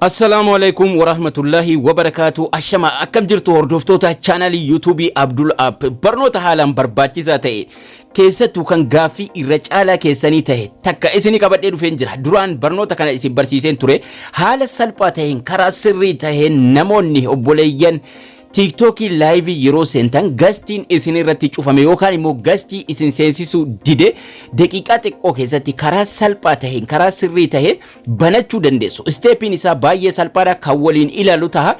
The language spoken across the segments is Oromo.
Assalaamu alaikum warahmatullahi wabarakaatu. Ashama, akkam jirtu hordoftoota chaanalii yuutuubii Abdul App? Barnoota haalaan barbaachisaa ta'e, keessattuu kan gaaffii irra caalaa keessanii ta'e takka isinii qabadhee dhufeen jira. Duraan barnoota kana isin barsiiseen ture. Haala salphaa ta'een, karaa sirrii ta'een, namoonni obboleeyyan tiiktookii live yeroo seentan guestiin isin irratti cufame yookaan immoo guestii isin seensisuu dide, daqiiqaa xiqqoo keessatti karaa salphaa ta'een, karaa sirrii ta'een banachuu dandeessu. Stepiin isaa baay'ee salphaadha, kan waliin ilaalu taha.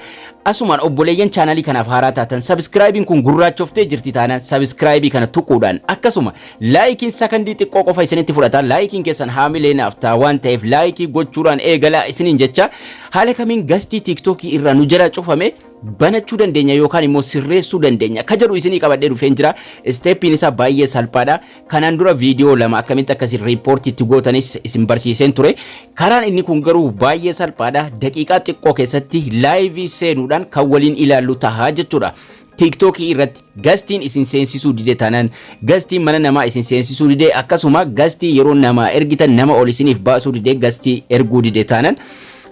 Asumaan obboleeyyan chaanalii kanaaf haaraa taatan, subscribeiin kun gurraachoftee jirti taanaan subscribe kana tuquudhaan, akkasuma likeiin sakandii xiqqoo qofa isinitti fudhata. Likeiin keessan haamilee naaf ta'a waan ta'eef like gochuudhaan eegalaa isiniin jecha, haala kamiin guestii tiiktookii irraa nu jala cufame banachuu dandeenya yookaan immoo sirreessuu dandeenya ka jedhu isinii qabadhee dhufeen jira. Stepiin isaa baay'ee salphaadha. Kanaan dura viidiyoo lama akkamitti akkasiin reportiitti gootanis isin barsiiseen ture. Karaan inni kun garuu baay'ee salphaadha. Daqiiqaa xiqqoo keessatti live seenuudhaan kan waliin ilaallu tahaa jechuudha. Tiiktookii irratti guestiin isin seensisuu dide taanaan, guestiin mana namaa isin seensisuu dide, akkasuma guestii yeroo namaa ergitan nama ol isiniif baasuu dide, guestii erguu dide taanaan,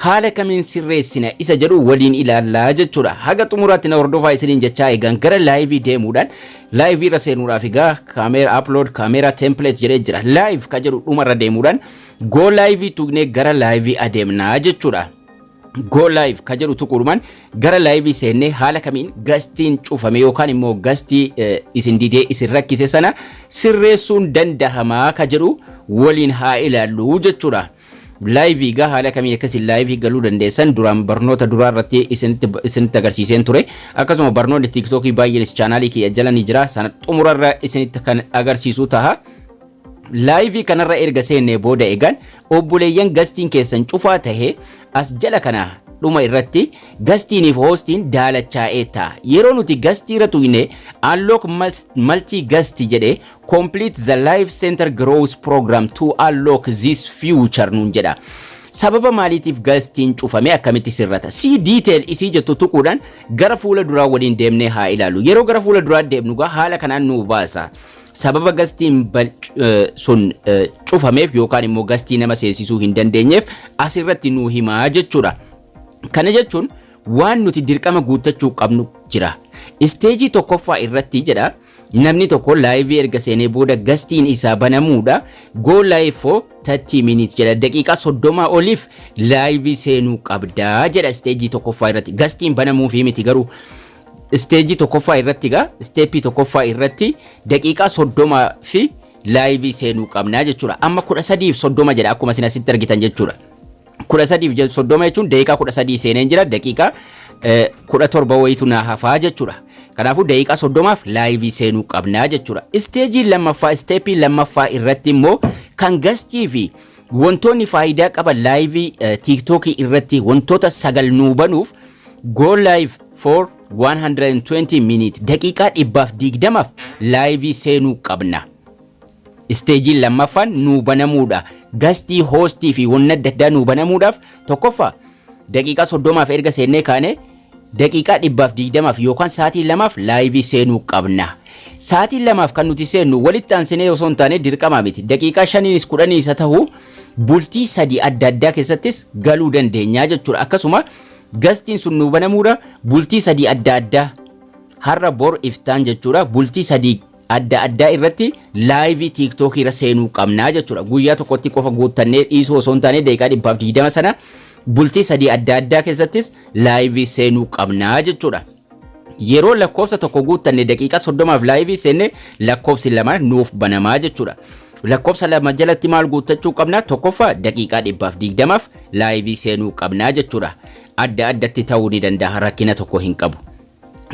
haala kamiin sirreessina isa jedhu waliin ilaallaa jechuudha. Haga xumuraatti na hordofaa isiniin jechaa, eegan gara live deemuudhaan, live irra seenuudhaaf egaa kaameera upload, camera template jedhee jira. Live ka jedhu dhumarra deemuudhaan go live tuqnee gara live adeemnaa jechuudha. Go live ka jedhu tuquudhumaan gara live seennee haala kamiin guestiin cufame yookaan immoo guestii isin didee isin rakkise sana sirreessuun dandahamaa ka jedhu waliin haa ilaallu jechuudha. Live gaa haala kamiin akkasiin live galuu dandeessan duraan barnoota duraa irratti isinitti agarsiiseen ture. Akkasuma barnoonni tiiktookii baay'eenis chaanaalii kiyya jala ni jira. Sana xumurarra isinitti kan agarsiisu taha. Live kanarra erga seennee booda egaan, obboleeyyan guestiin keessan cufaa tahee, as jala kana dhuma irratti guestiiniif hostiin daalachaa'ee ta'a. Yeroo nuti guestii irra tuqne, "Unlock multi guest" jedhee, "Complete the Live Center Growth Program to unlock this feature" nuun jedha. Sababa maaliitiif guestiin cufame, akkamitti sirrata? See detail isii jettu tuquudhaan gara fuula duraa waliin deemnee haa ilaallu. Yeroo gara fuula duraa deemnu gaa haala kanaan nu baasa. Sababa guestiin sun cufameef yookaan immoo guestii nama seensisuu hin dandeenyeef asirratti nu himaa jechuudha. Kana jechuun waan nuti dirqama guuttachuu qabnu jira. Stage tokkoffaa irratti jedha, namni tokko live erga seenee booda guestiin isaa banamuudha. "Go live for 30 minutes" jedha, daqiiqaa 30 oliif live seenuu qabdaa jedha stage tokkoffaa irratti. Guestiin banamuufi miti garuu, stage tokkoffaa irratti gaa, step tokkoffaa irratti daqiiqaa 30 fi live seenuu qabnaa jechuudha. Amma 13:30 jedha, akkuma isin asitti argitan jechuudha. 13:30 jechuun daqiiqaa 13 seeneen jira, daqiiqaa 17 wayitu naa hafaa jechuudha. Kanaafuu daqiiqaa 30f live seenuu qabnaa jechuudha. Stage lammaffaa, step lammaffaa irratti immoo kan guestii fi wantoonni faayidaa qaban live tiiktookii irratti wantoota sagal nuu banuuf, "Go live for 120 minute", daqiiqaa 120f live seenuu qabna. Stageiin lammaffaan nuu banamuudha. Guestii, hostii fi wanna adda addaa nuu banamuudhaaf, tokkoffaa daqiiqaa 30f erga seennee kaane, daqiiqaa 120f yookaan sa'aatii 2f live seenuu qabna. Sa'aatii 2f kan nuti seennu walitti aansinee osoo hin taane dirqamaa miti. Daqiiqaa 5nis 10s haa ta'u, bultii 3 adda addaa keessattis galuu dandeenya jechuudha. Akkasuma guestiin sun nuu banamuudha bultii 3 adda addaa, har'a, bor, iftaan jechuudha. Bultii 3 adda addaa irratti live tiiktookii irra seenuu qabnaa jechuudha. Guyyaa tokkotti qofa guuttannee dhiisuu osoo hin taane, daqiiqaa 120 sana bultii 3 adda addaa keessattis live seenuu qabnaa jechuudha. Yeroo lakkoofsa tokko guuttanne, daqiiqaa 30f live seenne, lakkoofsi 2 nuuf banamaa jechuudha. Lakkoofsa 2 jalatti maal guuttachuu qabna? Tokkoffaa daqiiqaa 120f live seenuu qabnaa jechuudha. Adda addatti ta'uu ni danda'a, rakkina tokko hin qabu.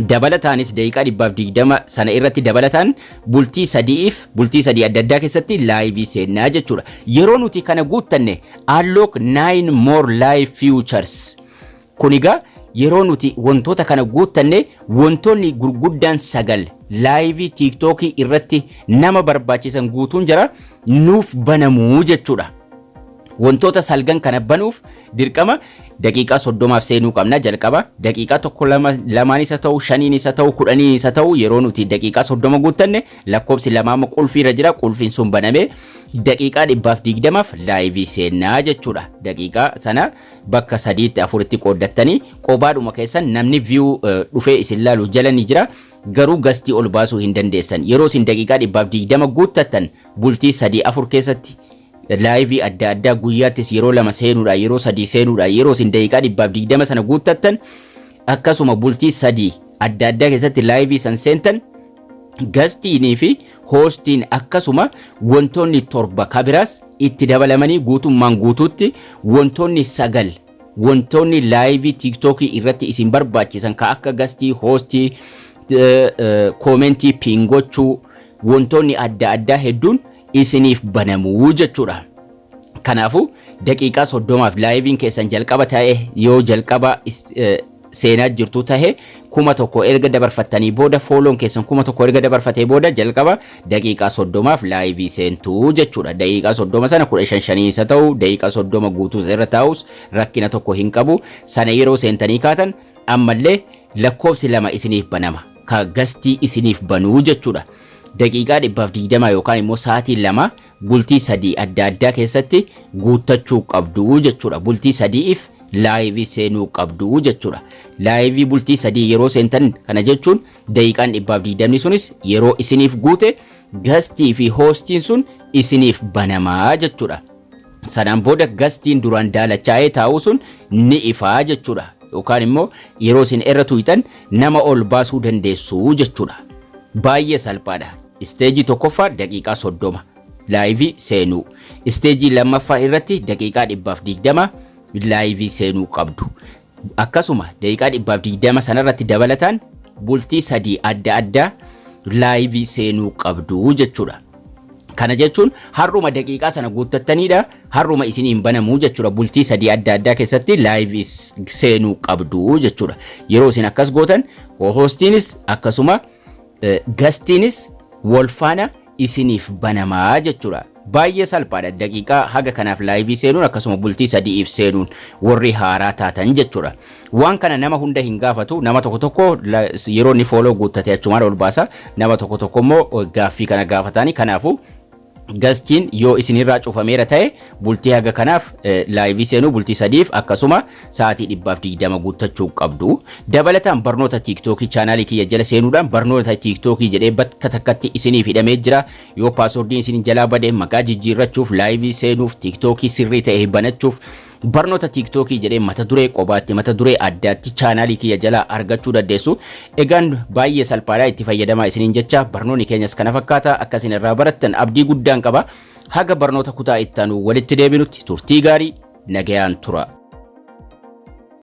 Dabalataanis daqiiqaa 120 sana irratti dabalataan bultii 3f, bultii 3 adda addaa keessatti live seennaa jechuudha. Yeroo nuti kana guuttanne, "Unlock 9 more live features". Kun egaa yeroo nuti wantoota kana guuttanne, wantoonni gurguddaan sagal live tiiktookii irratti nama barbaachisan guutuun jira nuuf banamuu jechuudha. Wantoota salgan kana banuuf dirqama daqiiqaa 30f seenuu qabna. Jalqaba daqiiqaa tokko, lama, lamaan isa ta'u, shaniin isa ta'u, 10n isa ta'u, yeroo nuti daqiiqaa 30 guuttanne lakkoofsi lamaama qulfii irra jira. Qulfiin sun banamee daqiiqaa 120f live seennaa jechuudha. Daqiiqaa sana bakka sadiitti, afuritti qooddattanii qobaadhuma keessan namni view dhufee isin laalu jala ni jira. Garuu guest ol baasuu hin dandeessan. Yeroo isin daqiiqaa 120 guuttattan, bultii sadii afur keessatti live adda addaa guyyaattis yeroo lama seenuudha, yeroo sadii seenuudha. Yeroo isin daqiiqaa 120 sana guuttattan, akkasuma bultii 3 adda addaa keessatti live san seentan, guestiinii fi hostiin akkasuma wantoonni torba kabiraas itti dabalamanii guutummaan guutuutti wantoonni sagal, wantoonni live TikTokii irratti isin barbaachisan ka akka guest, host, comment pin gochuu, wantoonni adda addaa hedduun isiniif banamuu jechuudha. Kanaafuu daqiiqaa 30f liveiin keessan jalqaba ta'e, yoo jalqaba seenaa jirtu tahe, 1000 erga dabarfattanii booda, follown keessan 1000 erga dabarfatee booda, jalqaba daqiiqaa 30f live seentuu jechuudha. Daqiiqaa 30 sana 15 shanii isa ta'u, daqiiqaa 30 guutuus irra taa'us rakkina tokko hin qabu. Sana yeroo seentanii kaatan ammallee lakkoofsi lama isiniif banama. Ka guest isiniif banuu jechuudha. Daqiiqaa 120 yookaan immoo sa'aatii 2 bultii 3 adda addaa keessatti guuttachuu qabdu jechuudha. Bultii sadiif live seenuu qabdu jechuudha. Live bultii 3 yeroo seentan kana jechuun daqiiqaan 120 sunis yeroo isiniif guute guest fi hostiin sun isiniif banamaa jechuudha. Sanaan booda guestiin duraan daalachaa'ee taa'u sun ni ifaa jechuudha. Yookaan immoo yeroo isin irra tuqxan nama ol baasuu dandeessu jechuudha. Baay'ee salphaadha. Stage tokkoffaa daqiiqaa 30 live seenuu. Stage lammaffaa irratti daqiiqaa 120 live seenuu qabdu. Akkasuma daqiiqaa 120 sanarratti dabalataan bultii 3 adda addaa live seenuu qabdu jechuudha. Kana jechuun har'uma daqiiqaa sana guuttattaniidha, har'uma isiniin banamuu jechuudha. Bultii 3 adda addaa keessatti live seenuu qabdu jechuudha. Yeroo isin akkas gootan hostiinis akkasuma guestiinis wal faana isiniif banamaa jechuudha. Baay'ee salphaadha, daqiiqaa haga kanaaf live seenuun akkasuma bultii sadiif seenuun warri haaraa taatan jechuudha. Waan kana nama hunda hin gaafatu. Nama tokko tokko yeroo inni follow guuttate achumaan ol baasa, nama tokko tokko immoo gaaffii kana gaafatani. Kanaafuu guestiin yoo isinirraa cufameera ta'e, bultii haga kanaaf live seenuu bultii sadiif akkasuma sa'aatii 120 guuttachuu qabdu. Dabalataan barnoota TikTokii chaanaalii kiyya jala seenuudhaan barnoota TikTokii jedhee bakka takkatti isiniif hidhamee jira. Yoo passwordiin isin jalaa bade, maqaa jijjiirrachuuf, live seenuuf, TikTokii sirrii ta'e banachuuf, barnoota TikTokii jedhee mata duree qobaatti, mata duree addaatti chaanaalii kiyya jalaa argachuu dandeessu. Egaan baay'ee salphaadha, itti fayyadamaa isiniin jecha. Barnoonni keenyas kana fakkaata. Akka isin irraa barattan abdii guddaan qaba. Haga barnoota kutaa ittaanu walitti deebinutti turtii gaarii, nagayaan tura.